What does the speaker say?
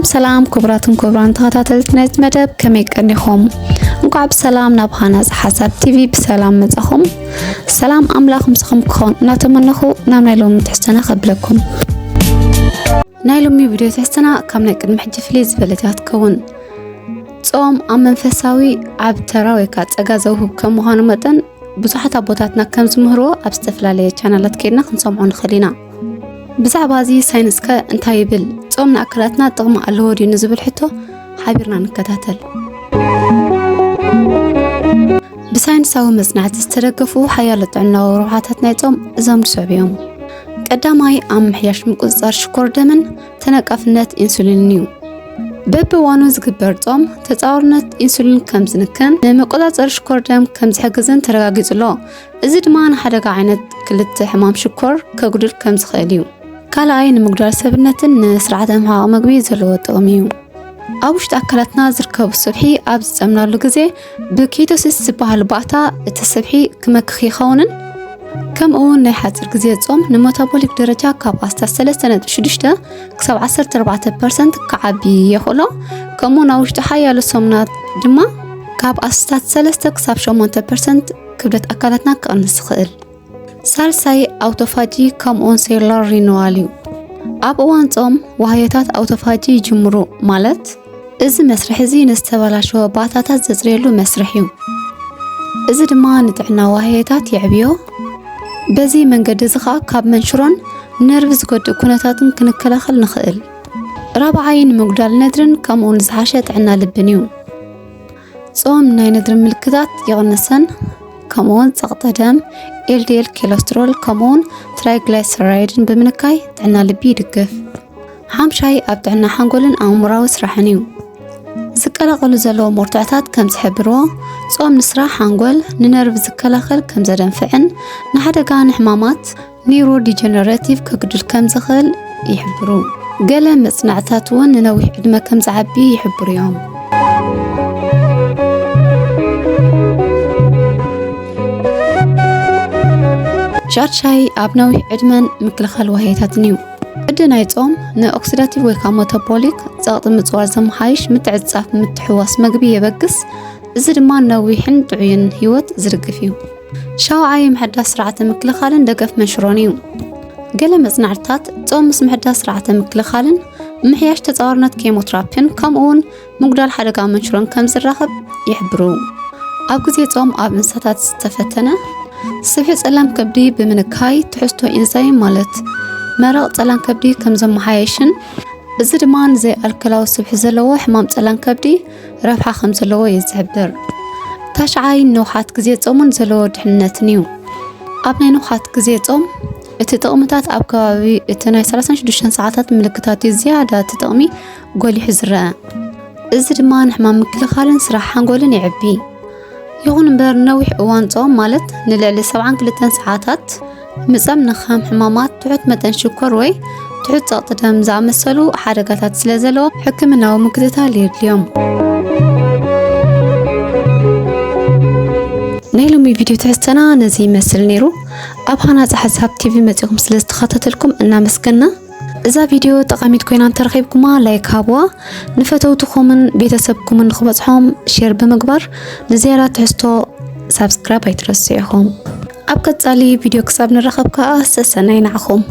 ሰላም ክቡራትን ክቡራን ተኸታተልቲ ናይዚ መደብ፣ ከመይ ቀኒኹም? እንኳዕ ብሰላም ናብ ሃናፂ ሓሳብ ቲቪ ብሰላም መጻኹም። ሰላም ኣምላኽ ምሳኹም ክኾን እናተመነኹ ናብ ናይ ሎሚ ትሕዝቶና ከብለኩም። ናይ ሎሚ ቪድዮ ትሕዝቶና ካብ ናይ ቅድሚ ሕጂ ፍልይ ዝበለት እያ ትከውን። ጾም ኣብ መንፈሳዊ ዓቢ ተራ ወይ ከዓ ጸጋ ዘውህብ ከም ምዃኑ መጠን ብዙሓት ኣቦታትና ከም ዝምህርዎ ኣብ ዝተፈላለየ ቻናላት ከይድና ክንሰምዖ ንኽእል ኢና። ብዛዕባ እዚ ሳይንስ ከ እንታይ ይብል? ጾም ንኣካላትና ጥቕሚ ኣለዎ ድዩ ንዝብል ሕቶ ሓቢርና ንከታተል። ብሳይንሳዊ መጽናዕቲ ዝተደገፉ ሓያሎ ጥዕናዊ ረብሓታት ናይ ጾም እዞም ዝስዕቡ እዮም። ቀዳማይ ኣብ ምሕያሽ ምቁጽጻር ሽኮር ደምን ተነቃፍነት ኢንሱሊንን እዩ። በብእዋኑ ዝግበር ጾም ተጻዋርነት ኢንሱሊን ከም ዝንክን ንመቆጻጸሪ ሽኮር ደም ከም ዝሕግዝን ተረጋጊጹ ኣሎ። እዚ ድማ ንሓደጋ ዓይነት ክልተ ሕማም ሽኮር ከጉድል ከም ዝኽእል እዩ። ካልኣይ ንምጉዳል ሰብነትን ንስርዓተ ምሕቓቕ መግቢ ዘለዎ ጥቕሚ እዩ። ኣብ ውሽጢ ኣካላትና ዝርከቡ ስብሒ ኣብ ዝጸምናሉ ግዜ ብኬቶሲስ ዝበሃል ባእታ እቲ ስብሒ ክመክኽ ይኸውንን ከምኡ እውን ናይ ሓፂር ግዜ ጾም ንመታቦሊክ ደረጃ ካብ ኣስታት ሰለስተ ነጥቢ ሽዱሽተ ክሳብ ዓሰርተ ኣርባዕተ ፐርሰንት ክዓቢ የኽእሎ። ከምኡ ናብ ውሽጢ ሓያሎ ሰሙናት ድማ ካብ ኣስታት ሰለስተ ክሳብ ሸሞንተ ፐርሰንት ክብደት ኣካላትና ክቕንስ ይኽእል። ሳልሳይ ኣውቶፋጂ ከምኡውን ሴሉላር ሪኒዋል እዩ። ኣብ እዋን ጾም ዋህዮታት ኣውቶፋጂ ይጅምሩ፣ ማለት እዚ መስርሕ እዚ ንዝተበላሸወ ባእታታት ዘጽርየሉ መስርሕ እዩ። እዚ ድማ ንጥዕና ዋህዮታት የዕብዮ። በዚ መንገዲ እዚ ኸኣ ካብ መንሽሮን ነርቭ ዝጎድእ ኩነታትን ክንከላኸል ንኽእል። ራብዓይ ንምጉዳል ነድርን ከምኡውን ዝሓሸ ጥዕና ልብን እዩ። ጾም ናይ ነድሪ ምልክታት ይቕንሰን ከምኡውን ጸቕጢ ደም፣ ኤልዲኤል ኮለስትሮል ከምኡውን ትራይግላይሰራይድን ብምንካይ ጥዕና ልቢ ይድግፍ። ሓምሻይ ኣብ ጥዕና ሓንጎልን ኣእምሮኣዊ ስራሕን እዩ። ዝቀላቐሉ ዘለዉ መርትዖታት ከም ዝሕብርዎ፣ ጾም ንስራሕ ሓንጎል፣ ንነርቭ ዝከላኸል ከም ዘደንፍዕን ንሓደጋ ንሕማማት ኒውሮዲጀነሬቲቭ ከጉድል ከም ዝኽእል ይሕብሩ። ገለ መጽናዕትታት እውን ንነዊሕ ዕድመ ከም ዝዓቢ ይሕብሩ እዮም። ሻድሻይ ኣብ ነዊሕ ዕድመን ምክልኻል ዋህዮታትን እዩ። ቅዲ ናይ ጾም ንኦክሲዳቲቭ ወይ ከዓ ሞቶቦሊክ ጸቕጢ ምጽዋር ዘመሓይሽ ምትዕጽጻፍ ምትሕውዋስ መግቢ የበግስ። እዚ ድማ ነዊሕን ጥዑይን ህይወት ዝድግፍ እዩ። ሻውዓይ ምሕዳስ ስርዓተ ምክልኻልን ደገፍ መንሽሮን እዩ። ገለ መጽናዕትታት ጾም ምስ ምሕዳስ ስርዓተ ምክልኻልን ምሕያሽ ተጻዋርነት ኬሞትራፒን ከምኡውን ምጉዳል ሓደጋ መንሽሮን ከም ዝራኸብ ይሕብሩ። ኣብ ግዜ ጾም ኣብ እንስሳታት ዝተፈተነ ስብሒ ጸላም ከብዲ ብምንካይ ትሕዝቶ ኢንዛይም ማለት መረቕ ጸላም ከብዲ ከም ዘመሓየሽን እዚ ድማ ንዘይ ኣልኮላዊ ስብሒ ዘለዎ ሕማም ጸላም ከብዲ ረብሓ ከም ዘለዎ እዩ ዝሕብር። ታሽዓይ ንውሓት ግዜ ጾምን ዘለዎ ድሕንነትን እዩ። ኣብ ናይ ንውሓት ግዜ ጾም እቲ ጥቕምታት ኣብ ከባቢ እቲ ናይ ሰላሳን ሽዱሽተን ሰዓታት ምልክታት እዩ ዝያዳ እቲ ጥቕሚ ጎሊሑ ዝረአ። እዚ ድማ ንሕማም ምክልኻልን ስራሕ ሓንጎልን የዕቢ። ይኹን እምበር ነዊሕ እዋን ጾም ማለት ንልዕሊ ሰብዓን ክልተን ሰዓታት ምጻም ንኸም ሕማማት ትሑት መጠን ሽኮር ወይ ትሑት ጸቕጢ ደም ዝኣመሰሉ ሓደጋታት ስለ ዘለዎ ሕክምናዊ ምክትታል የድልዮም። ናይ ሎሚ ቪድዮ ትሕዝተና ነዚ ይመስል ነይሩ። ኣብ ሃናጺ ሓሳብ ቲቪ መጺኹም ስለ ዝተኸታተልኩም እናመስገና። እዛ ቪድዮ ጠቓሚት ኮይና እንተረኺብኩማ ላይክ ሃብዋ፣ ንፈተውትኹምን ቤተሰብኩምን ንኽበጽሖም ሼር ብምግባር ንዝያዳ ትሕዝቶ ሳብስክራይብ ኣይትረስዑ ኢኹም። ኣብ ቀጻሊ ቪድዮ ክሳብ ንራኸብ ከኣ ሰሰናይ ንዓኹም።